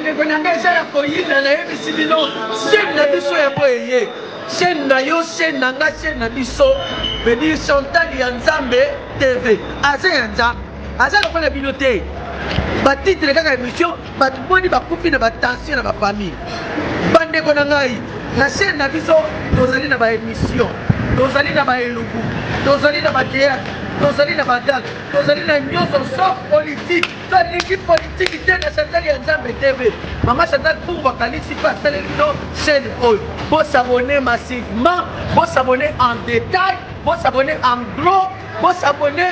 Bandeko na ngai, eza ya koyinda, nayebisi bino, chaîne na biso yango eye, chaîne na yo, chaîne na nga, chaîne na biso, veut dire Chantal ya Nzambe TV. Aza ya Nzambe, aza lokola bino te. Batitre kaka émission, bato boni bakufi na batension na bafamille. Bandeko na ngai, na chaîne na biso tozali na baémission, tozali na baelubu, tozali na bathéâtre, tozali na bagag, tozali na nyonso sauf politique. Tolingi politiki te na Chantal ya Nzambe TV. Mama Chantal Pumbu akanisi mpe asaleli bino chaîne oyo. Bo s'abonner massivement, bo s'abonner en détail, bo s'abonner en gros, bo s'abonner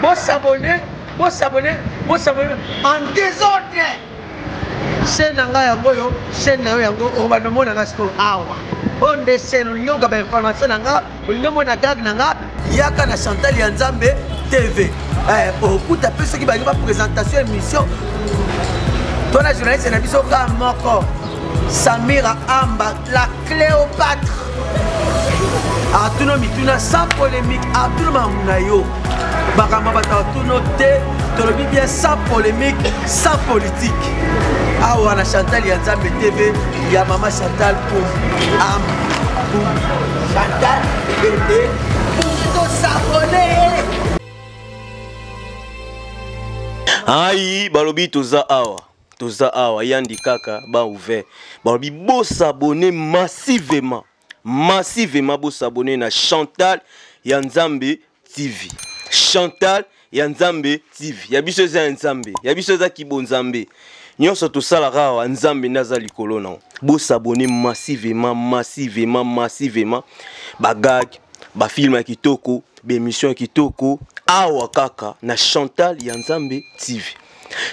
bo s'abonner, bo s'abonner, bo s'abonner en désordre. Chaîne na ngai yango oyo, chaîne na yo yango okobanda omona nga sikoyo awa. Oyo nde chaîne olingi oyoka ba information na nga, olingi omona gag na nga, yaka na Chantal ya Nzambe TV. Okuta mpe soki balingi ba présentation émission to na journaliste na biso kaka moko Samira Amba la Cléopâtre atuna mituna sans polémique, atuna makambo na yo, makambo bato atuno te, tolobi bien sans polémique, sans politique. Awa na Chantal ya Nzambe TV ya mama Chantal Pumbu Am Pumbu Chantal TV Pumbu, tosabone. Ayi balobi toza awa, toza awa yandi kaka ba ouvert, balobi bosabone massivement, massivement bosabone na Chantal ya Nzambe TV. Chantal ya Nzambe TV ya biso eza ya Nzambe, ya biso eza kibonzambe, nyonso tosalaka awa Nzambe nde aza likolo nango. Bosabone massivement, massivement, massivement, bagag, bafilme ya kitoko, baémission ya kitoko awa kaka na Chantal ya Nzambe TV.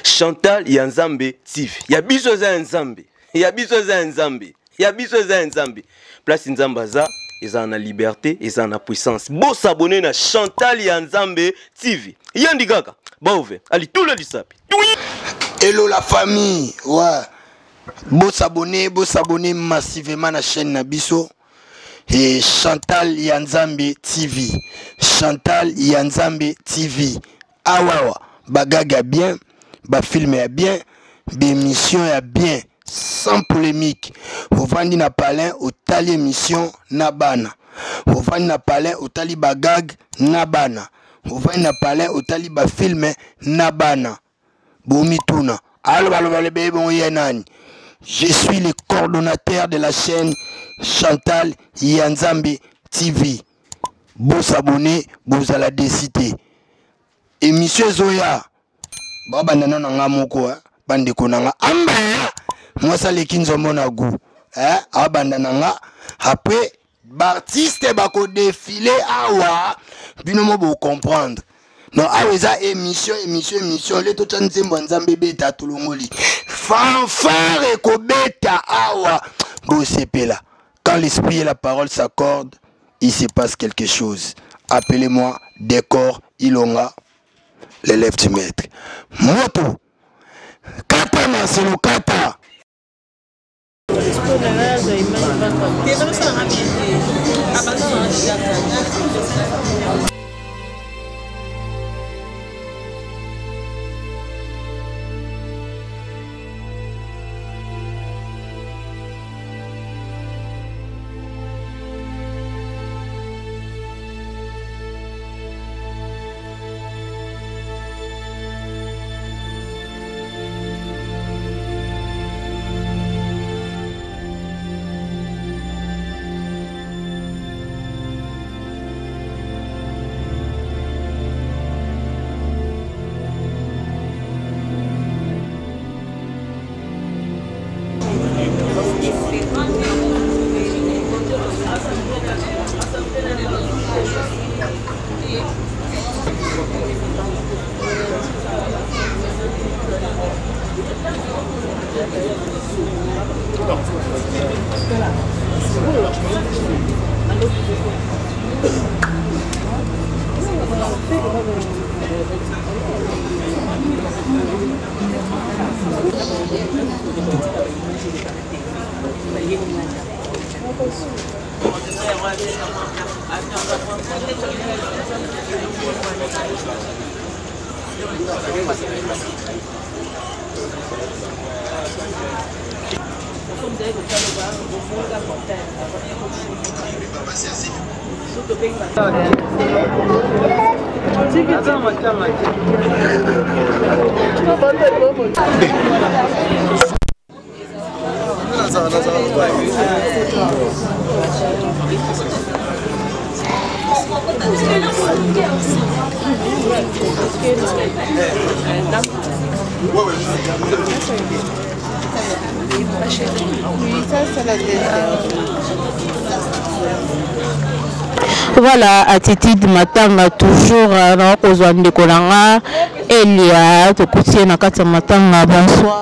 Chantal ya Nzambe TV ya biso eza ya Nzambe, ya biso eza ya Nzambe, ya biso eza ya Nzambe. Place Nzambe aza, ezala na liberté, ezala na puissance. Bosabone na Chantal ya Nzambe TV yandi kaka baove ali tula lisapi. Hello la famille, ouais. Bosabone, bosabone massivement na chaîne na biso et Chantal ya Nzambe TV. Chantal ya Nzambe TV. Awawa bagaga bien, ba film ya bien, ba émission ya bien, sans polémique. Ovandi na palin otali émission na bana. Ovandi na palin otali bagag na bana. Ovandi na palin otali ba film na bana. Bomituna aloba loba lebe bongo ye nani? Je suis le coordonnateur de la chaîne Chantal ya Nzambe TV. Bosabone, bozala décité. Émission ezoya babanda na nga moko, bandeko na nga amba mwasi aleki nzombo na gu, abanda na nga après baartiste bakodefile awa, bino mo bocomprendre. Non, awa eza émission, émission, émission le totya nzembo ya Nzambe ebeta, tolongoli fanfare ekobeta awa, bosepela. Quand l'esprit et la parole s'accordent, il se passe quelque chose. Appelez-moi Décor Ilonga, l'élève du maître. Moto kata Marcelo kata. Voilà, attitude matanga toujours euh, na kozwa ndeko na nga Elia tokuti ye na kati ya matanga. Bonsoir.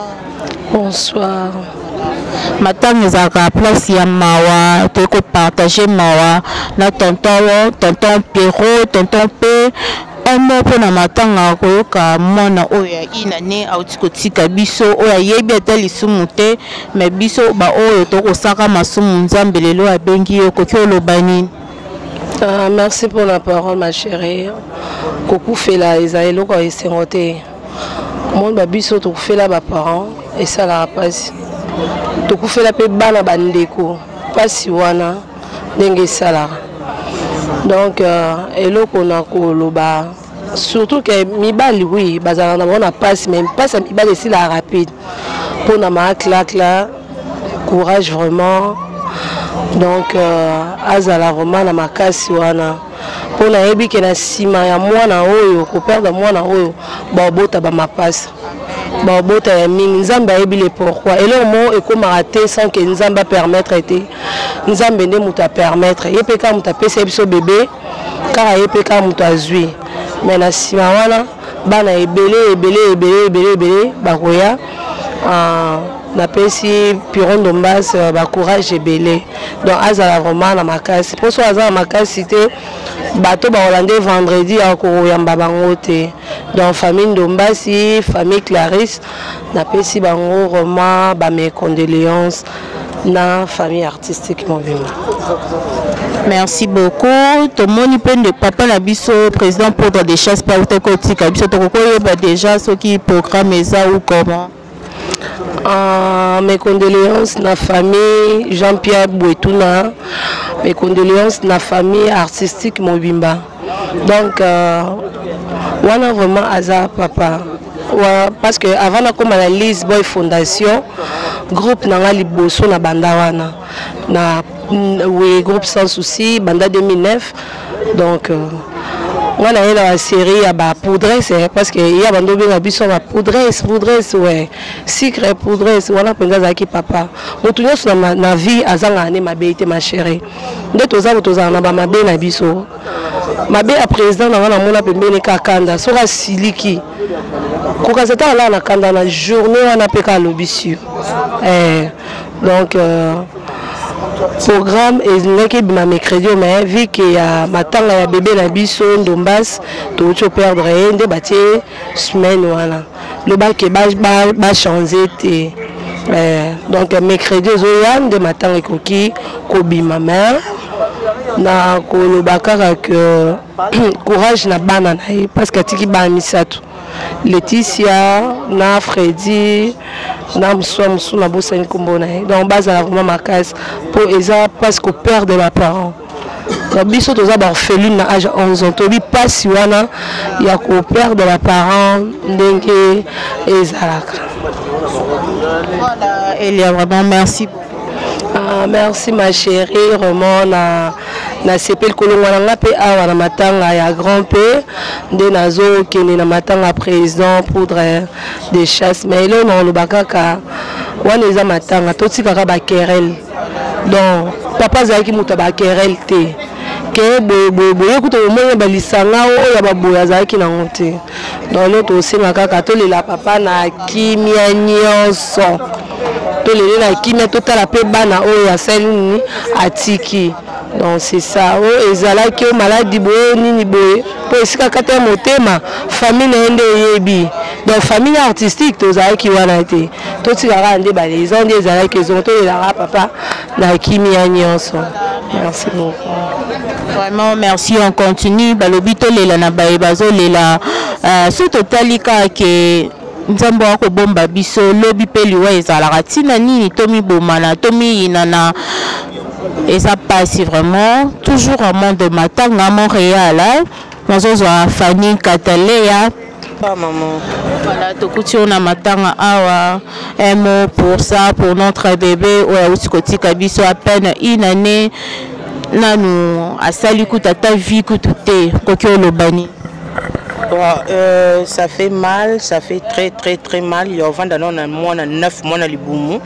Bonsoir. Matanga ezalaka place ya mawa, toyei kopartage mawa na tonton tonton Pierrot, tonton P. Un mot mpo na matanga, koyoka mwana oyo ya inane auti kotika biso, oyo ayebi ata lisumu te, me biso baoyo tokosaka masumu, Nzambe lelo abengi yo, okoki oloba nini? Ah, merci pour la parole ma chérie. Kokufela eza eloko ya esengo te. Omoni babiso tokufela baparent esalaka mpasi, tokufela mpe bana bandeko mpasi wana ndenge esalaka. Donc euh, eloko na koloba surtout ke mibali oui bazalaka na bango na mpasi, mais mpasi ya mibali esilaka rapide. Mpona maaklakla courage vraiment. Donc euh, azala vraiment na makasi wana mpo nayebi ke na nsima ya mwana oyo koperdre mwana oyo baobota bamapasa baobota ya mingi. Nzambe ayebi le pourquoi. Eloko moko ekomaka te sans ke Nzambe apermettre te. Nzambe nde moto apermettre, ye mpe kaka moto apesa ye biso bebe, kaka ye mpe kaka moto azwi. Mais na nsima wana bana ebele ebele ebele ebele ebele bakoya. Uh, napesi Piron Ndombas euh, bacourage ebele. Donc azala vraiment na makasi, mpo so aza na makasi te, bato bakolande vendredi akoyamba bango te. Donc famille Ndombasi, famille Clarisse, napesi bango vraiment bames condoléances na famille artistique mobimba. Merci beaucoup. Tomoni mpe nde papa na biso président Poudre de Chasse mpe autaki kotika biso, tokoki koyeba déjà soki programme eza ou comment? Uh, mes condoléances na famille Jean-Pierre Bouetouna, mes condoléances na famille artistique mobimba. Donc euh, wana vraiment aza papa wa, parce que avant nakoma na Lise Boy Fondation, groupe na nga liboso na banda wana na oui, groupe Sans Souci banda 2009. Donc euh, nga naye na basérie ya bapoudresse, parce que ya bando obenga biso bapoudresse, poudresse, ouais, sucre poudresse wana mpenza azalaki papa. Moto nyonso na, na vie azangaka nde mabe te, ma chérie. Nde toza tozala na bamabe na biso. Mabe ya président na nga namona pembeni ka kanda, soki asiliki kokaza ta alaa na kanda na journée wana mpe ka alobi sur eh, donc euh, programme elingaki ebima mercredi, mais vu ke ya matanga ya bebe na biso Ndombas touti operdre ye, nde batie semaine wana lobaki bachange te. Eh, donc mercredi ezoya nde matanga ekoki kobima. Mais na koloba kaka ke courage na bana na ye, parce que atiki bana misato, Laetitia na Fredi na mosusu mosusu nabosani nkombo na ye. Donc bazala vraiment makasi mpo eza mpasi koperdre baparent. Donc biso toza baorpheline na age ya 11 ans, toyebi mpasi wana ya koperdre baparent ndenge ezalaka. Voilà, Elia, vraiment merci. Ah, merci ma chérie, vraiment na nasepeli kolongwa na nga mpe awa na matanga ya grand p nde nazokende na matanga ya président Poudre de Chasse. Mais eloko na koloba kaka wana eza matanga, totikaka baquerelle. Donc papa azalaki moto ya baquerelle te, ke boye boye kuta omoni balisanga oyo ya baboye azalaki nango te. Donc lelo tosenga kaka tolela papa na kimia nyonso, tolele na kimia, totala mpe bana oyo asali nini atiki. Donc c'est ça, oyo ezalaki oyo maladi boye nini boye, mpo esika kata ya motema famille na ye nde eyebi. Donc famille artistique tozalaki wana te, totikaka nde baleza nde ezalaki ezongo, tolelaka papa na kimia nyonso. Merci beaucoup. Vraiment merci, on continue. Balobi tolela na baye bazolela. So totali kaka ke Nzambe akobomba biso, lobi mpe liwa ezalaka ntina nini tomibomana, tomiyinana, eza pasi vraiment. Toujours en monde matanga Montréal, hein? Nazozwa Fanny Kataleya. Pas maman. Voilà, tokuti yo na matanga awa. Un mot pour ça, pour notre bébé oyo awuti kotika biso à peine une année, nanu asali kutu ata vie kutu te, koki oloba nini? Bon, ça fait mal, ça fait très très très mal. Il y a na mwana 9 mois na libumu.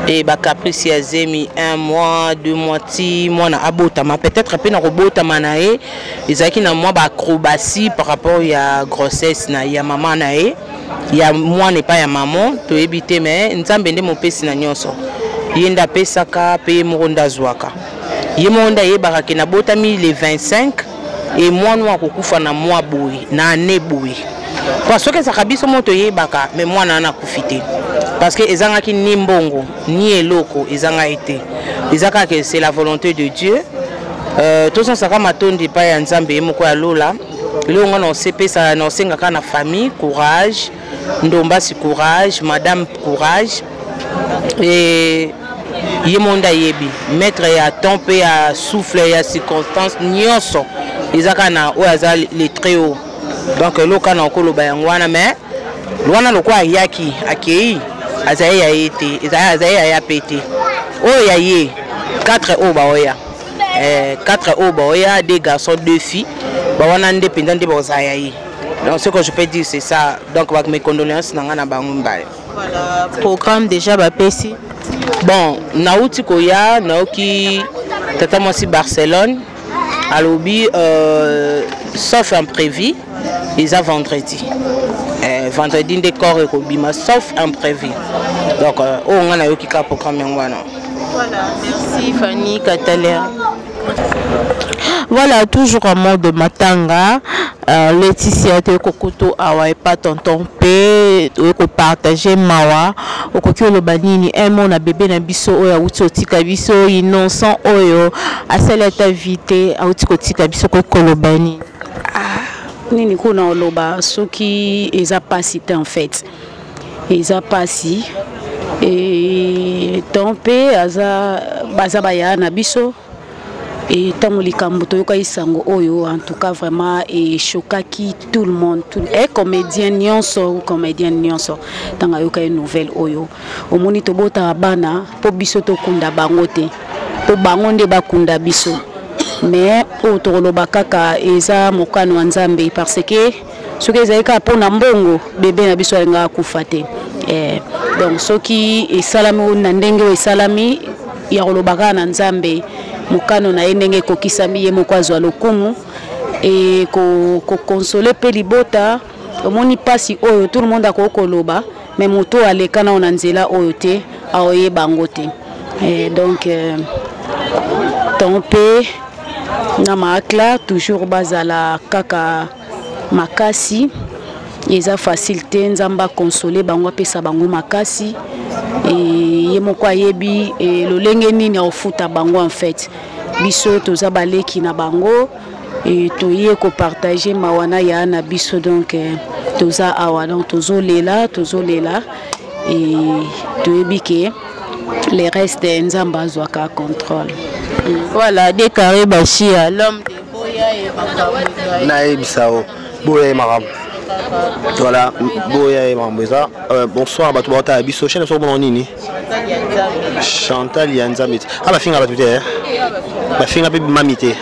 Et ba caprice ya zemi 1 mois, 2 mois ti mwana abotama. Peut-être pe na kobotama na ye, ezalaki na mwa ba acrobatie par rapport ya grossesse na ya mama na ye, ya mwana epai ya maman, toyebi te, mais Nzambe nde mopesi na nyonso. Ye nde apesaka pe ye moko nde azwaka. Ye moko nde ayebaka ke nabotami le 25 e mwana oyo akokufa na mwa boye, na année boye. Po soki ezalaka biso moko toyebaka, mais mwana wana akufi te. Parce que ezangaki ni mbongo, ni eloko, ezanga ye te. Eza kaka que c'est la volonté de Dieu. Tozonsaka matondi epai ya Nzambe ye moko ya lola. Leo nga na osepesa, na osengaka na famille courage, Ndombasi courage, madame courage. Et ye moko nde ayebi maître ya temps pe ya souffle ya circonstance nyonso, eza kaka na oyo aza le très haut. Donc eloko kaka na okoloba yango wana, mais wana lokola ayaki akei, azali ya ye te, azali ya ya pe te. Oyo ya ye 4 oyo baoya, 4 oyo baoya, 2 garçons 2 filles, ba wana nde mpenza nde bakozala ya ye. Donc ce que je peux dire, c'est ça. Donc mes condoléances na nga na bango mibale. Voilà, programme déjà bapesi. Bon, nauti koya, naoki tata mwasi Barcelone alobi sauf imprévu eza vendredi. Vendredi nde corps ekobima, sauf imprévu. Donc oyo nga nayoki kaka programme yango wana. Voilà, merci Fanny Katalera. Voilà, toujours en mode matanga. Laetitia te kokutu awa epa tonton P, ko partager mawa, okoki oloba nini un mot na bébé na biso oyo awuti otika biso innocent oyo asali ata vie te, awuti kotika biso, kokoloba nini? Ah, nini kuna oloba soki eza pasi te, en fait eza pasi. E ton mpe aza baza baya na biso. E ntango likambo toyokaki sango oyo, en tout cas vraiment eshokaki tout le monde, tout e comédien nyonso, comédien nyonso ntango ayokaki nouvelle oyo. Omoni, tobotaka bana mpo biso tokunda bango te, mpo bango nde bakunda biso. Mais oyo tokoloba kaka, eza mokano ya Nzambe, parce que soki ezali kaka mpona mbongo, bebe na biso alingaka kufa te. Donc soki esalami na ndenge oyo esalami, ya koloba kaka na Nzambe, mokano na ye ndenge ekokisami, ye moko azwa lokumu e kokonsole mpe libota. Omoni mpasi oyo, tout le monde akoki koloba, mais moto oyo aleka nao na nzela oyo te, aoyeba yango te. Donc ton mpe na maakla toujours bazala kaka makasi, eza facile te. Nzambe akonsole bango, apesa bango makasi. E ye moko ayebi e lolenge nini akofuta bango. En fait biso toza baleki na bango e toye kopartage mawa na ya na biso. Donc toza awa, donc tozolela, tozolela e toyebi ke le reste Nzambe azwaka contrôle. Voilà, Décarré Bachia, l'homme de Boya et Makambo. Nayebisa o boya ye makambo. Voilà, boya ye makambo eza. Bonsoir bato baotala biso chaîne. Soki omona nini, Chantal ya Nzambe te, a bafinga bato te, bafinga mpe mami te.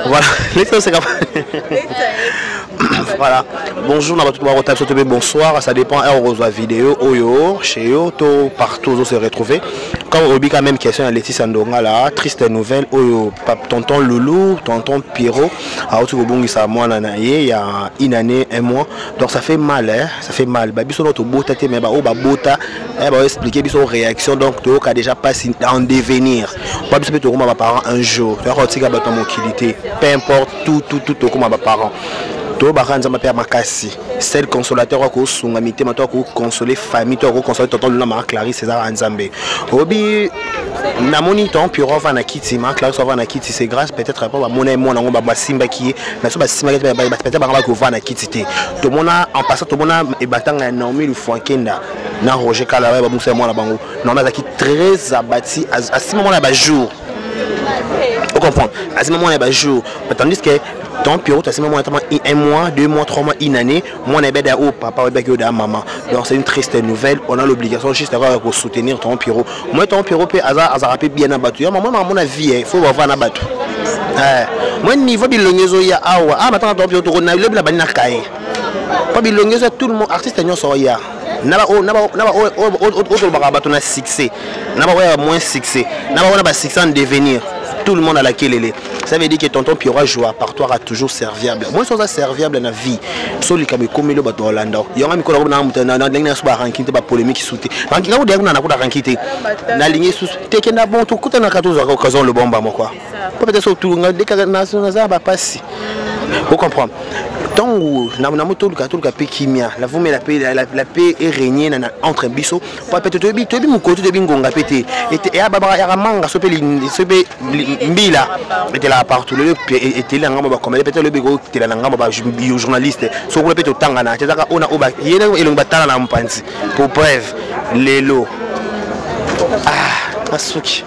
Voilà, leti oseka. Voilà, bonjour na bato bakota biso to mpe bonsoir, ça dépend heure okozwa vidéo oyo chez yo to partout ozo se retrouver. Quand olobi quand même question ya Laetitia Ndongala, triste nouvelle oyo, tonton Loulou, tonton Pierrot auti kobongisa mwana na ye ya une année un mois. Donc ça fait mal, hein? Ça fait mal. Babiso no tobota te, mais baoyo babota baoexplike biso réaction. Donc toyoka déjà pasi en devenir po biso mpe tokoma baparent un jour, toyaka kotika bato ya mokili te, peu importe tout tout tout, tokoma baparent. Toyobaka Nzambe mpe ya makasi, seul consolateur akosunga mitema to akoconsole famille to akoconsole tonton Luna, Mama Clarisse, ezaka Nzambe. Obi namoni ton Pierrot ava na kiti, Mama Clarisse ava na kiti, c'est grâce peut-être po bamona ye mwana yango, basimbaki ye, mais so basimbaki peut-être bango bakovaa na kiti te. Tomona en passant, tomona ebatanga ya Naomi Lufuankenda na Roger Kala, babongisa ya mwana bango. Naomi azalaki très abati, asimba mwana ya bajour, ocomprendre, asimba mwana ya bajour, tandis que ton Pierrot asimba mwana tama un mois, 2 mois, 3 mois, une année. Mwana ebeda oyo papa oyebaki oyo da mama. Donc c'est une triste nouvelle. On a l'obligation juste d'avoir soutenir ton Pierrot. Moi, ton Pierrot mpe azalaka mpe bien na bato ya mama na mona vie, il faut bava na bato. Moi, niveau bilongi ezoya awa, ah, matanga ton Pierrot, tokona lobi na bani na kaye po bilongi ezoya, tout le monde, artiste nyonso oya na oyo tolobaka bato na succès, na baoyo ya moins succès, na baoyo na basuccès en devenir, tout le monde à la kelele. Ça veut dire que tonton Pierrot joue partout, aura toujours serviable. Moi, soza serviable na vie, so likambo ekomeli oyo bato balanda yango mikolo na ndenge na so baranking te, bapolémique su te, ranking yango deya kuna nakuta ranking te, nalingi susu te kenda. Bon, tokutanaka, tozwaka occasion lobomba moko po peut-être sotunga naza bapasi, ocomprendre. Ntango namo toluka, toluka mpe kimia, la vumela la paix, la paix erégner na entre biso, po peut toyebi, toyebi mokolo te, toyebi ngonga mpe te. Yaka manga so mpe mbila etelaka partout. Lelo eteli na ngambo bacomédien, peut-être lobi ekotela na ngambo bajournaliste. So kuna mpe totangana te, ezaka oyo na oyo ye elongi batala na mopanzi. Pour preuve, lelo, ah, nasuki.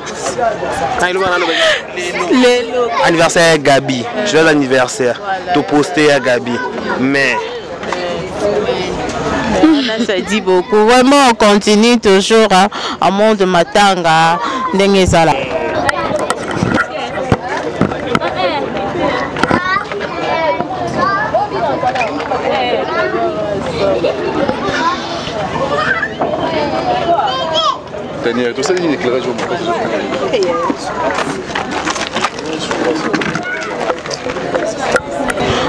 Lelo anniversaire ya Gabi, joyeux anniversaire, toposte ya Gabi, mais Ça dit beaucoup. Vraiment, on continue toujours, hein, à monde matanga ndenge ezala. Daniel, tosali nini éclairage?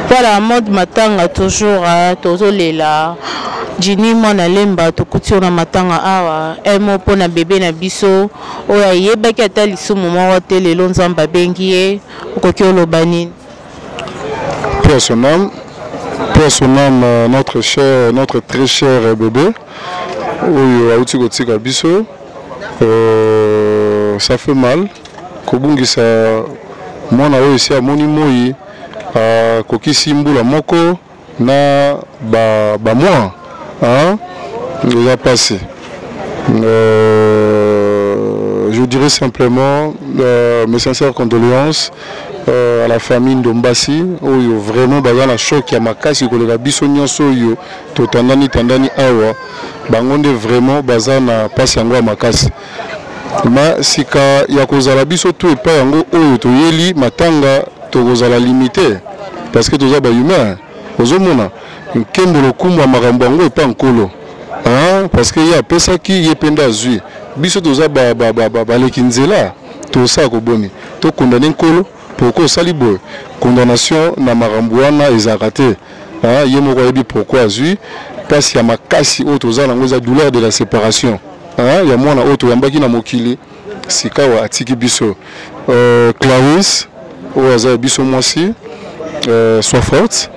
Voilà, mode matanga toujours, hein, tozolela Jini mwana lemba. Tokuti yo na matanga awa emo mpo na bebe na biso oyo ayebaki ata lisumu moko te. Lelo Nzambe abengi ye, okoki oloba nini? Paix à son âme, paix à son âme, notre cher, notre très cher bébé oyo auti kotika biso. Ça fait mal kobungisa mwana oyo esi amoni moi, akokisi mbula moko na bamwa ba eza mpasi. Je dirais simplement mes sincères condoléances à la famille Ndombasi oyo vraiment baza na choc ya makasi koleka biso nyonso oyo totandani tandani awa. Bango nde vraiment baza na mpasi yango ya makasi. Ma sika ya kozala biso to epai yango oyo toyeli matanga, tokozala limité parce que toza bahumain. Ozomona nkembo, lokumu ya makambo yango epai Nkolo, parce que ye apesaki, ye mpe nde azwi. Biso toza baleki nzela, tosala koboni tokondane Nkolo pourquoi osali boye. Condamnation na makambo wana ezalaka te. Ye moko ayebi pourquoi azwi mpasi ya makasi oyo toza nango, eza douleur de la séparation ya mwana oyo toyambaki na mokili, sikawa atiki biso. Clarisse oyo aza ya biso mwasi, sois forte,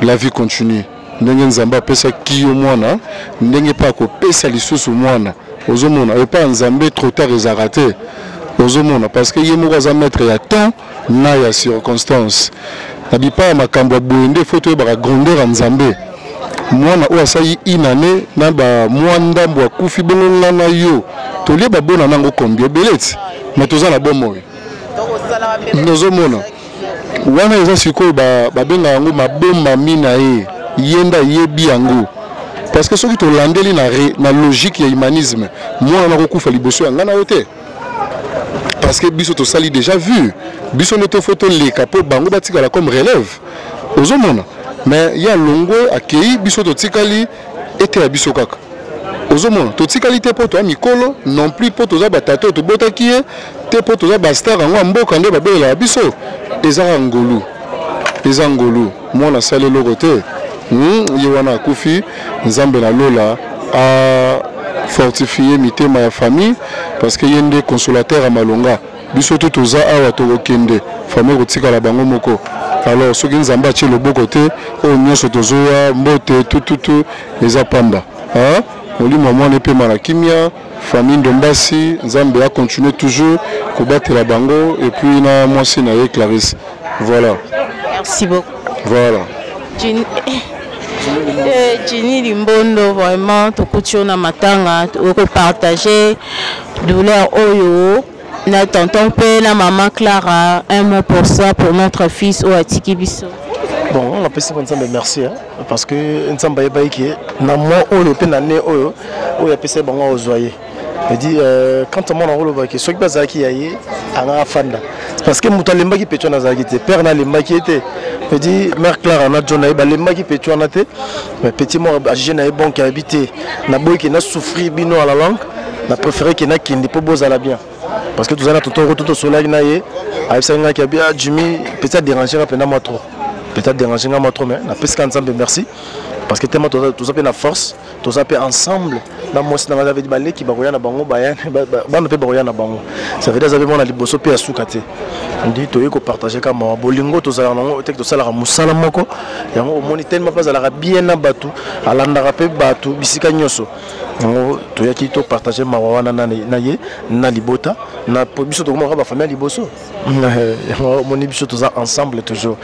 la vie continue. Ndenge Nzambe apesaki yo mwana, ndenge mpe akopesa lisusu mwana. Ozomona, epai ya Nzambe trop tard ezalaka te. Ozomona, parce que ye moko aza maître ya temps na ya circonstance. Na bipai ya makambo ya boye nde faut toyebaka grandeur ya Nzambe. Mwana oyo asali inane na bamwa ndambo akufi, bongo nga na yo tolie babona nango kombi ebele ti me toza na bomoi. Ozomona, wana eza sikoyo babengaka yango mabombami na ye, ye nde ayebi yango. Parce que soki tolandeli na logique ya humanisme, mwana nakokufa liboso ya ngai na yo te, parce que biso tosali déjà vu, biso nde tofo toleka mpo bango batikala comme relève. Ozomona, mais ye alongwe, akei, biso totikali eteya biso kaka. Ozomona, totikali te mpo toya mikolo non plus, mpo toza batata oyo tobotaki ye te, mpo toza bastar yango ya mboka nde babelelaka biso. Eza kaka ngolu, eza ngolu. Mwana asali eloko te. Ye wana akufi. Nzambe na lola afortifie mitema ya famille, parce que ye nde consolateur ya malonga. Biso to toza awa, tokokende, famille kotikala bango moko. Alors soki Nzambe atie loboko te, oyo nyonso tozoya mbote tututu eza pamba. Hein? Molimo ya mwana epema na kimia, famille Ndombasi, Nzambe a continuer toujours kobatela bango et puis na mwasi na ye Clarisse. Voilà. Merci beaucoup. Voilà. Ginny Limbondo, vraiment, tokuti yo na matanga, okopartage douleur oyo na tonton mpe na maman Clara, un mot pour ça, pour notre fils oyo atiki biso. Bon, napesi mpo Nzambe merci, hein, parce que Nzambe ayebaki ke na mois oyo mpe na ne oyo oyo apesaki bango akozwa ye. Edi quand mwana olobaki soki mpe azalaki ya ye anga afanda, parce que moto alembaki pecho wana azalaki te, père na alembaki ye te. Edi mère Clara na John na ye balembaki pecho wana te, mais petit moko ajuge na ye bonke ayebi te, naboyi ke na souffrir bino à la langue, na préféré ke nakende mpo bozala bien, parce que tozali na tonton oko tosolaki na ye, ayebisaki ngaki abi ah, Jimmy petit adérange nga mpenza mwa trop, petit adérange nga mwa trop, mais napesika Nzambe merci, parce que tellement toza mpe na force, toza mpe ensemble na mwasi na ngai, avedi baleki bakoya na bango, bana mpe bakoya na bango, ça veut dire aza mpe mwana liboso mpe ya suka te. Ndi toyei kopartage ka mawa, bolingo tozalaka nango teke, tosalaka mosala moko yango omoni tellement mpe azalaka bien na bato, alandaka mpe bato bisika nyonso. Yango toyaki topartage mawa wana na ye na libota na biso, tokomaka bafamille ya liboso. Yango omoni biso toza ensemble toujours.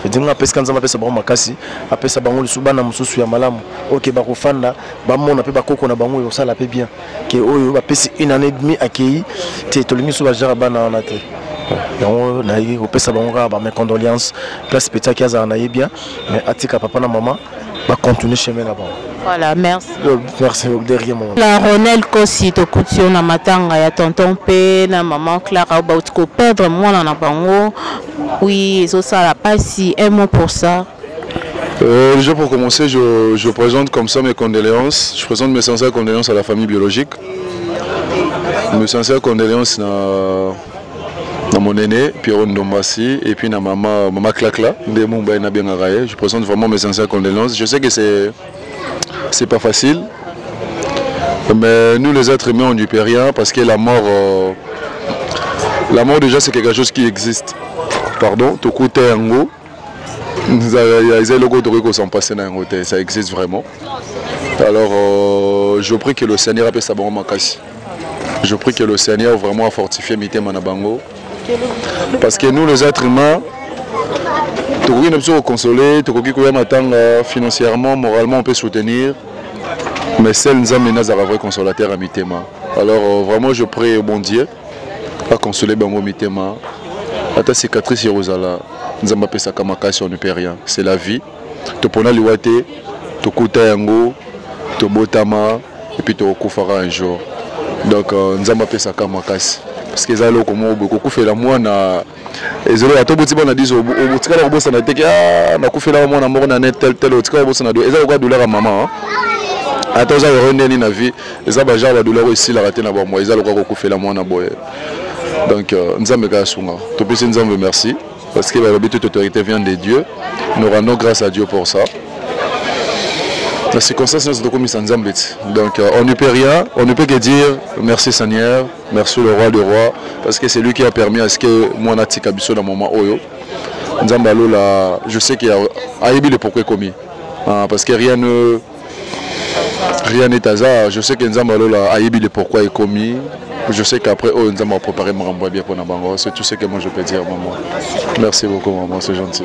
Ndenge apesika Nzambe apesa bango makasi, apesa bango lisusu bana mosusu ya malamu oke bakofanda bamona mpe bakoko na bango, ekosala mpe bien ke oyo bapesi une année demi akei te, tolingi so bajara bana wana te. Yango nayeki kopesa bango kaka ba mes condoléances, place petit aki azala na ye bien, mais atika papa na mama bacontinue chemin na bango. Voilà, merci. Merci derrière moi. La Ronel Kosi, tokuti yo na matanga ya tonton P na maman Clara oyo bauti koperdre mwana na bango. Oui, ezosala pasi, un mot pour ça. Déjà pour commencer, je présente comme ça mes condoléances. Je présente mes sincères condoléances à la famille biologique. Mes sincères condoléances à mon aîné, Pierrot Ndombasi, et puis à maman, maman Clacla, je présente vraiment mes sincères condoléances. Je sais que c'est pas facile, mais nous les êtres humains, on n'y peut rien parce que la mort déjà c'est quelque chose qui existe. Pardon, tokuta yango, eza eloko tokoki kos'en passer na yango te, ça existe vraiment. Alors je prie que le Seigneur apesa bango makasi. Je prie que le Seigneur vraiment a fortifié mitema na bango, parce que nous les êtres humains tokoki na biso koconsoler, tokoki koya matanga financièrement, moralement on peut soutenir, mais seul Nzambe nazala vrai consolateur ya mitema. Alors vraiment je prie au bon Dieu a consoler bango mitema, ata cicatrice ya kozala, Nzambe apesaka makasi. On ne peut rien, c'est la vie. Topona liwa te, tokuta yango, tobotama et puis tokokufaka un jour. Donc Nzambe apesaka makasi, parce que eza eloko moko boye kokufela mwana ezolo ata oboti bana 10, otikala kobosana te ke nakufelaka mwana moko na ne tel tel, otikala kobosana. Eza lokola douleur ya mama, ata oza heureux ndeni na vie, eza bagenre badouleur oyo esilaka te na bamwa, eza lokola kokufela mwana boye. Donc Nzambe kaka asunga, topesi Nzambe merci, parce que balobi toute autorité vient de Dieu. Nous rendons grâce à Dieu pour ça. La circonstance nyonso tokomisa Nzambe ti. Donc on ne peut rien, on ne peut que dire merci Seigneur, merci le roi des rois, parce que c'est lui qui a permis à ce que mwana atika biso na moment oyo. Nzambe alola, je sais qu'il ayebi le pourquoi ekomi, parce que rien n'est hasard. Je sais que Nzambe alola ayebi le pourquoi ekomi. Je sais qu'après oyo Nzambe a préparé makambo ya bien mpona bango. C'est tout ce que moi je peux dire, maman. Merci beaucoup, maman, c'est gentil.